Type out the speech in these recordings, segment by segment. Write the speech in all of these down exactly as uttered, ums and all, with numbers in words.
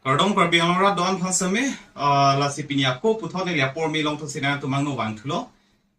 Kardom Karbi Anglong arat do-an aphan sitame, ah, lasi pini ako puthot neli apor me longthu si nangtum angno vangthulo.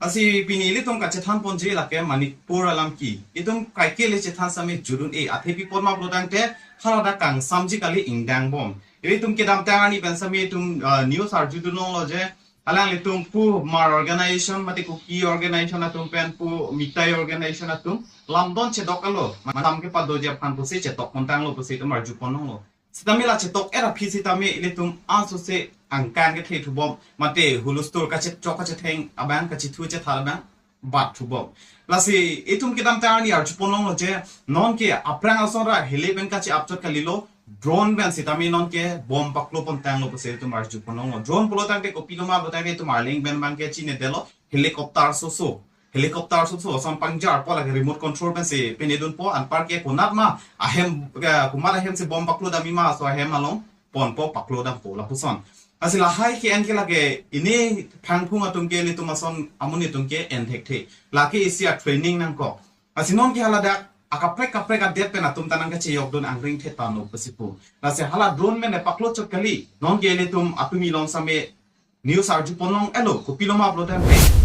Lasi pini ilitum kachethan ponji lake Manipur alam ke. Itum kaike le chethan sitame judun-e, athe pi apot ma pulotangte haladak kangsamji kali, ingdang bom. Ilitum kedamtang arni pen sitame itum, ah, news arjudun longlo je, alanglitum pu Hmar organization mate Kuki organization atum pen pu Meitei organization atum lamdon chedok-etlo, matam kepadoji aphan pusi chetok pontanglo pusi itum arju pon longlo. Sitame la chetok-et aphi sitame ilitum ansose angkan kethe thubom, mate hulustur kachechok kachetheng abang, kachethu chetha abang bat thubom. Lasi itum kedamtang arni arju pon longlo je, nonke aphrang ason ra hile pen kache-ap chot kalilo, drone pen sitame nonke bom paklo pontanglo pusi itum arju pon longlo. Drone pulotangte kopilo ma pulotangte itum arleng pen abangke chinedetlo, helicopter soso. Helicopter soso ason pangjar po, lake remote control pensi pinedunpo, anparke konat ma ahem, eh, komat ahem si bom paklo damji ma laso ahem along ponpo, paklo dampo lapuson. Lasi lahai ke-en ke lake ini phangphung atum ke, ilitum ason amonit atum ke en thekthe. Lake isi a-training nangkok. Lasi nonke haladak akaprek kaprek adet pen atum ta nangkacheyokdun angring thetanglo pusi pu. Lasi hala drone pen paklo chot kali, nonke ilitum atum ilong sitame news arju pon long-etlo, kopilo ma pulotangte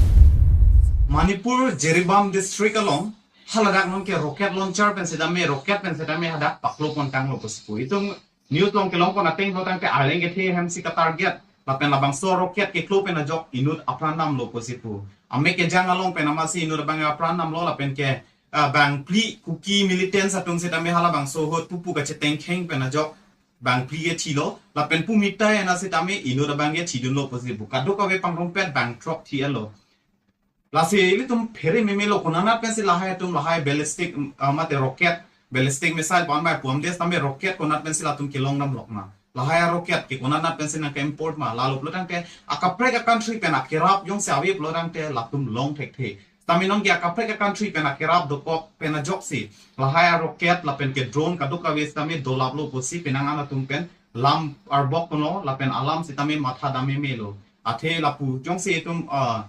Manipur Jiribam district along haladak nonke rocket launcher pen sitame, rocket pen sitame hadak paklo pontanglo pusi pu. Itum news along kelong pon ateng pulotangte arleng kethe ahem si ka-target, lapen labangso rocket keklo pen ajok inut apran damlo pusi pu. Amek kejang along pen amatsi inut abang apran damlo, lapen ke, ah, bangphli Kuki militants atum sitame halabangso ahut pupu kachetengkheng pen ajok bangphli kethilo, lapen pu Meitei ana sitame inut abang kethidunlo pusi pu. Kadokave pangrumpet bang throk thi-etlo. Lasi ilitum phere memelo, konat pensi lahai atum lahai ballistic, mm, ah, mate rocket, ballistic missile pu an bai pu amde sitame rocket konat pensi latum kelong damlok ma. Lahai rocket ke konat pensi nangke-import ma, lalo pulotangte akaprek a-country pen akerap jongsi ave pulotangte latum long thekthe. Sitame nonke akaprek a-country pen akerap dokok pen ajoksi lahai a-rocket lapen ke drone kadokave sitame dolaplo pusi penang an atum pen lam arbok ponlo, lapen alam sitame matha dam memelo. Athe lapu jongsi itum, ah,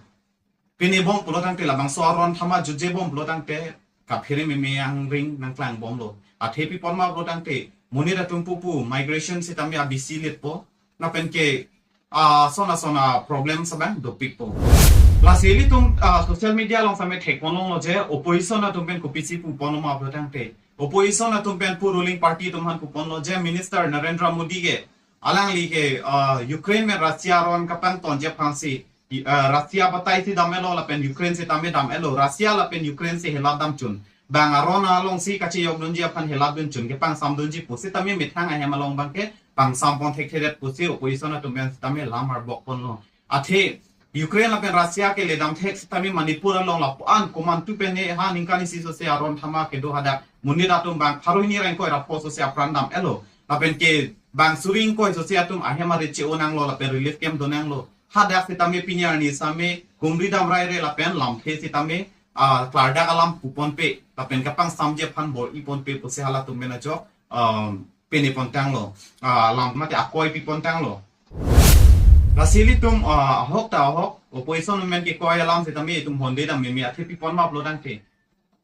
pini bom pulotangte labangso aron thama jutje bom pulotangte kaphere meme angring nangklang bomlo. Athe pi apot ma pulotangte monit atum pupu migration sitame abisi letpo, lapen ke, ah, ason ason a-problem abang dopikpo. Lasi ilitum, ah, social media along sitame thek pon longlo je, opposition atum pen kopisi pu ponlo ma pulotangte, opposition atum pen pu ruling party atum aphan pu ponlo je, Minister Narendra Modi ke alangli ke, ah, Ukraine pen Russia aron kapangtonji aphansi, i, ah, Russia batai si dam-etlo lapen Ukraine sitame dam-etlo, Russia lapen Ukraine si helat damchun, bang aron alongsi kacheyokdunji aphan helatdunchun, kepangsamdunji pu sitame methang ahem along abangke pangsam pon thekthedet pusi opposition atum pen sitame lam arbok ponlo. Athe Ukraine lapen Russia ke ledam thek sitame Manipur along lapu-an komantu pen ne ha ningkan isi sose aron thama kedo hadak monit atum bang pharo hini ra ingkoi ra pho sose apran dam-etlo, lapen ke bang suri ingkoi sose atum ahem arit che-o nanglo lapen relief camp do nanglo. Hadak sitame pini arni sitame kumri damrai re lapen lamthe sitame, ah, klardak alam pu ponpe lapen kapangsamji aphan bor-i ponpe pusi halatum pen ajok, um, pini pontanglo, ah, lam mate akoi pi pontanglo. Lasi ilitum, ah, ahok ta ahok, opposition movement kekoi alam sitame itum honde dam meme, athe pi pon ma pulotangte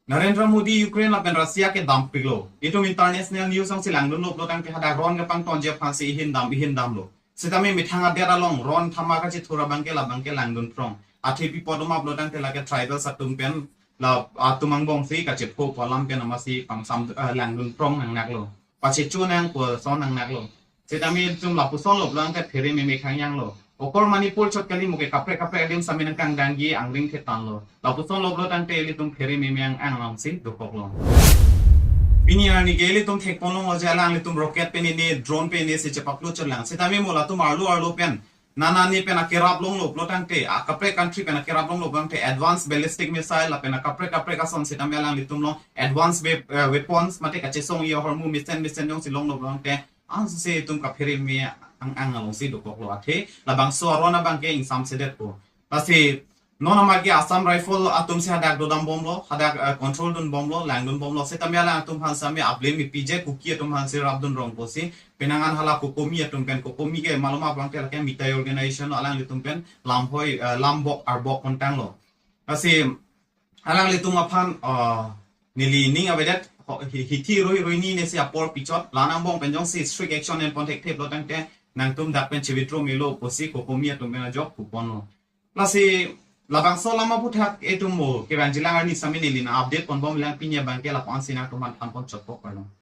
Narendra Modi Ukraine lapen Russia ke dampiklo. Itum international news alongsi langdunlo pulotangte hadak ron kapangtonji aphansi ihin dam, ihin damlo. Sitame methang adet along ron thama kachethur abangke labangke langdun prong. Athe pi apot ma pulotangte lake tribals atum pen la atum angbongsi kachepho pu alam pen amatsi pangsam, eh, langdun prong nangnaklo. Pachecho nang pu ason nangnaklo. Sitame itum lapusonlo pulotangte phere meme khangyanglo. Okor Manipur chot kali, mo ke kaprek kaprek adim sitame nangkangdangji angring thetanglo. Lapusonlo pulotangte ilitum phere meme ang-ang alongsi dokoklo. Pini arni ke ilitum thek pon longlo je alanglitum rocket pen ne, drone pen ne si chepaklo chotlang. Sitame mo latum arlo arlo pen, nana ne pen akerap longlo pulotangte, akaprek country pen akerap longlo pulotangte advanced ballistic missile lapen akaprek kaprek ason sitame alanglitum along advanced we-, eh, weapons mate kachesong-i ahormu mesen mesen jongsi longlo pulotangte, ansose itum kaphere meme ang-ang alongsi dokoklo, athe labangso aron abangke ingsamsedetpo. Lasi non amat ke Assam Rifle atumsi hadak dodam bomlo, hadak, eh, control dun bomlo, langdun bomlo. Sitame alangtum aphan sitame a-blame ipije, Kuki atum aphansi rapdun rong pusi. Penang an hala COCOMI atum pen, COCOMI ke malom abangke lake Meitei organization lo, alanglitum pen lamhoi, eh, lambok arbok pontanglo. Lasi alanglitum aphan, ah, neli ning avedet, ho-, hi-, hithi roi roi ni ne si apor pichot, la angbong pen jongsi strict action en pon thektheplo tangte nangtum dak pen che-withdraw melo pusi COCOMI atum pen ajok pu ponlo. Lasi labangso alam aphuthak itum mo kevangjilang arni sami neli na update ponbomlang, pini abangke lapu-an si nangtum aphan than pon chotpo karno.